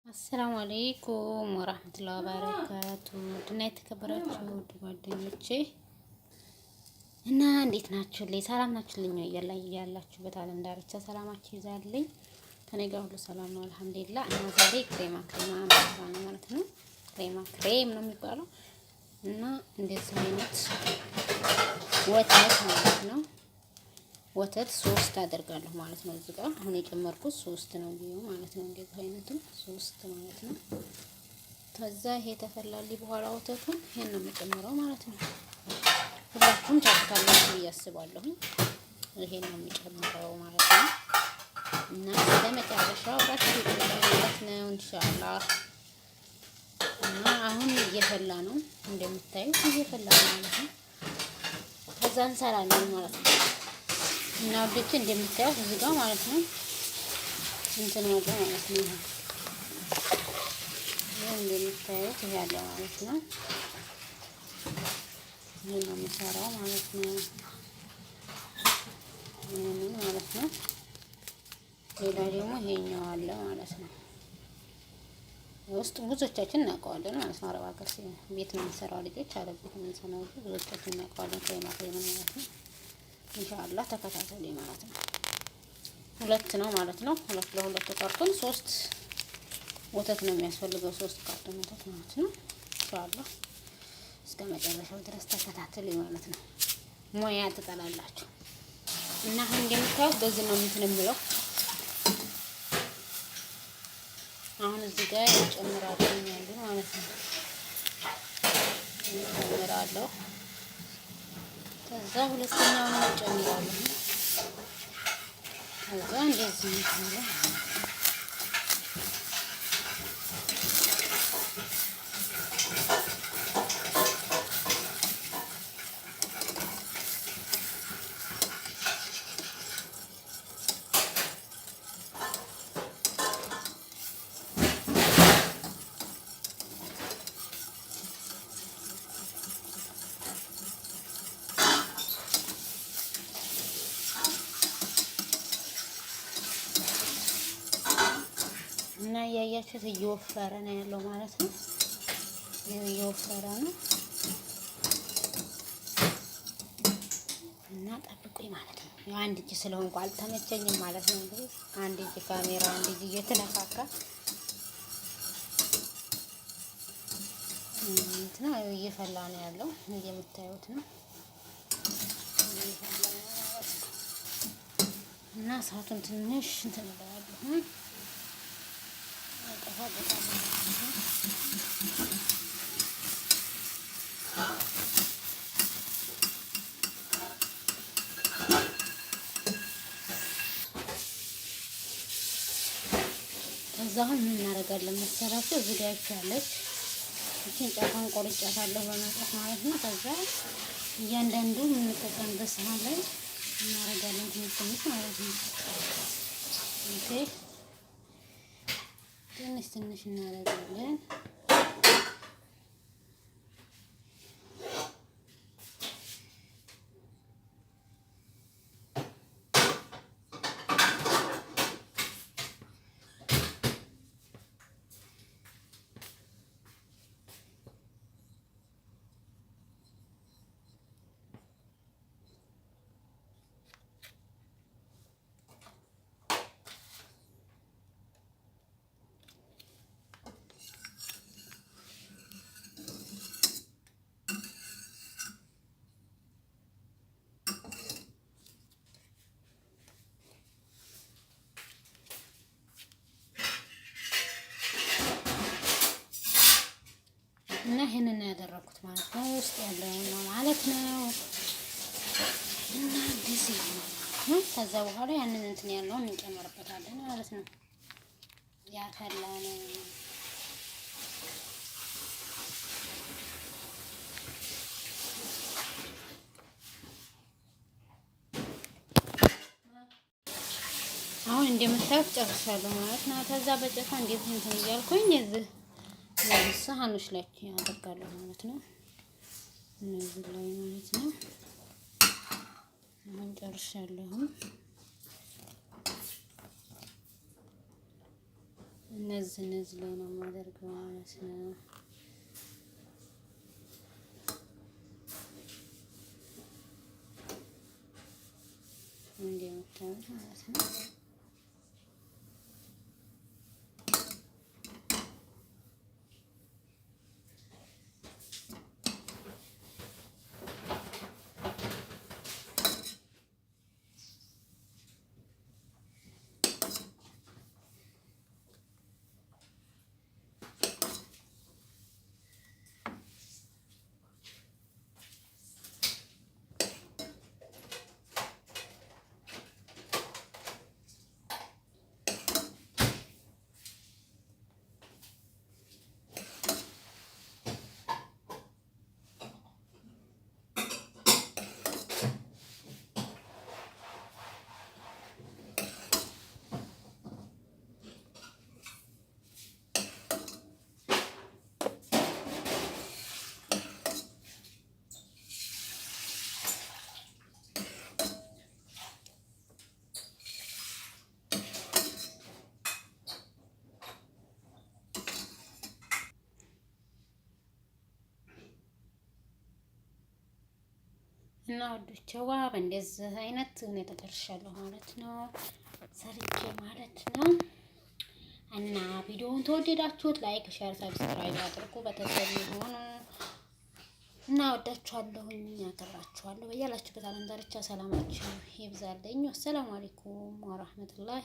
አሰላሙ አለይኩም ወራህመቱላሂ ወበረካቱ። ድና የተከበራችሁ ውድ ጓደኞቼ እና እንዴት ናችሁልኝ? ሰላም ናችሁልኝ? ያላችሁበት ዓለም ዳርቻ ሰላማችሁ ይዛልኝ። ከኔ ጋር ሁሉ ሰላም ነው አልሐምዱሊላህ። እና ዛሬ ክሬማ ክሬማ ነው ማለት ነው። ክሬማ ክሬም ነው የሚባለው እና እንደዚህ አይነት ወተት ማለት ነው። ወተት ሶስት አደርጋለሁ ማለት ነው። እዚህ ጋር አሁን የጨመርኩት ሶስት ነው ቢሆን ማለት ነው። እንደዚህ አይነቱ ሶስት ማለት ነው። ከዛ ይሄ ተፈላሊ በኋላ ወተቱን ይሄን ነው የምጨምረው ማለት ነው። ሁላችሁም ታውቁታላችሁ ብዬ አስባለሁኝ። ይሄን ነው የምጨምረው ማለት ነው። እና እስከ መጨረሻው አብራችሁ ማለት ነው ኢንሻአላህ። እና አሁን እየፈላ ነው እንደምታዩት እየፈላ ነው ማለት ነው። ከዛ እንሰራለን ማለት ነው። እና ውዶቼ እንደምታዩት እዚህ ጋር ማለት ነው እንትን ያለ ማለት ነው። ይሄ እንደምታዩት ይሄ ያለ ማለት ነው። ይሄ ነው የምሰራው ማለት ነው። ይሄንን ማለት ነው። ሌላ ደግሞ ይሄኛው አለ ማለት ነው። ውስጥ ብዙዎቻችን እናውቀዋለን ማለት ነው። አረብ ሀገር ቤት የምንሰራው ልጆች አረብ ቤት የምንሰራው ብዙዎቻችን እናውቀዋለን። ክሬማ ክሬም ማለት ነው። ኢንሻአላህ ተከታተሉ ማለት ነው። ሁለት ነው ማለት ነው። ሁለት ለሁለቱ ካርቶን ሶስት ወተት ነው የሚያስፈልገው። ሶስት ካርቶን ወተት ማለት ነው። ኢንሻአላህ እስከ መጨረሻው ድረስ ተከታተሉ ማለት ነው። ሙያ ትጠላላችሁ እና አሁን እንደምታዩት በዚህ ነው እንትን የምለው። አሁን እዚህ ጋር እጨምራለሁ ያሉ ማለት ነው። እጨምራለሁ ከዛ ሁለተኛውን እጨምራለሁ። ከዛ እንደዚህ ነው። እና እያያችሁት እየወፈረ ነው ያለው ማለት ነው። እየወፈረ ነው እና ጠብቁኝ ማለት ነው። ያው አንድ እጅ ስለሆንኩ አልተመቸኝም ማለት ነው። እንግዲህ አንድ እጅ ካሜራ፣ አንድ እጅ እየተነካካ እንትና እየፈላ ነው ያለው እንደምታዩት ነው። እየፈላ ነው ማለት ነው። እና እሳቱን ትንሽ እንትን እለዋለሁ ከዛ አሁን ምን እናደርጋለን መሰላችሁ? እዚህ ጋር ያለች ይችን ጫፏን ቆርጫታለሁ በመጣት ማለት ነው። ከዛ እያንዳንዱ የምንጠቀምበት ሰሃን ላይ እናደርጋለን ትንሽ ትንሽ ማለት ነው። okay ትንሽ ትንሽ እናደርጋለን። እና ይሄንን ያደረኩት ማለት ነው። ውስጥ ያለው ነው ማለት ነው። እና እንደዚህ ነው። ከዛ በኋላ ያንን እንትን ያለውን እንጨምርበታለን ማለት ነው። ያፈላ ነው። አሁን እንደምታዩት ጨርሻለሁ ማለት ነው። ከዛ በጨፋ እንዴት እንትን እያልኩኝ እዚህ ሳህኖች ላይ አደርጋለሁ ማለት ነው። እነዚህ ላይ ማለት ነው። አሁን ጨርሻለሁ። እነዚህ ላይ ነው የማደርገው ማለት ነው። እንደምታዩት ማለት ነው። እና ወዶቸዋ በእንደዚህ አይነት ሁኔታ ደርሻለሁ ማለት ነው፣ ሰርቼ ማለት ነው። እና ቪዲዮውን ተወደዳችሁት like፣ share፣ subscribe አድርጉ። በተሰብ ሆኑ እና ወዳችኋለሁኝ፣ አከብራችኋለሁ። በያላችሁበት ዓለም ዳርቻ ሰላማችሁ ይብዛልኝ። ወሰላሙ አለይኩም ወራህመቱላሂ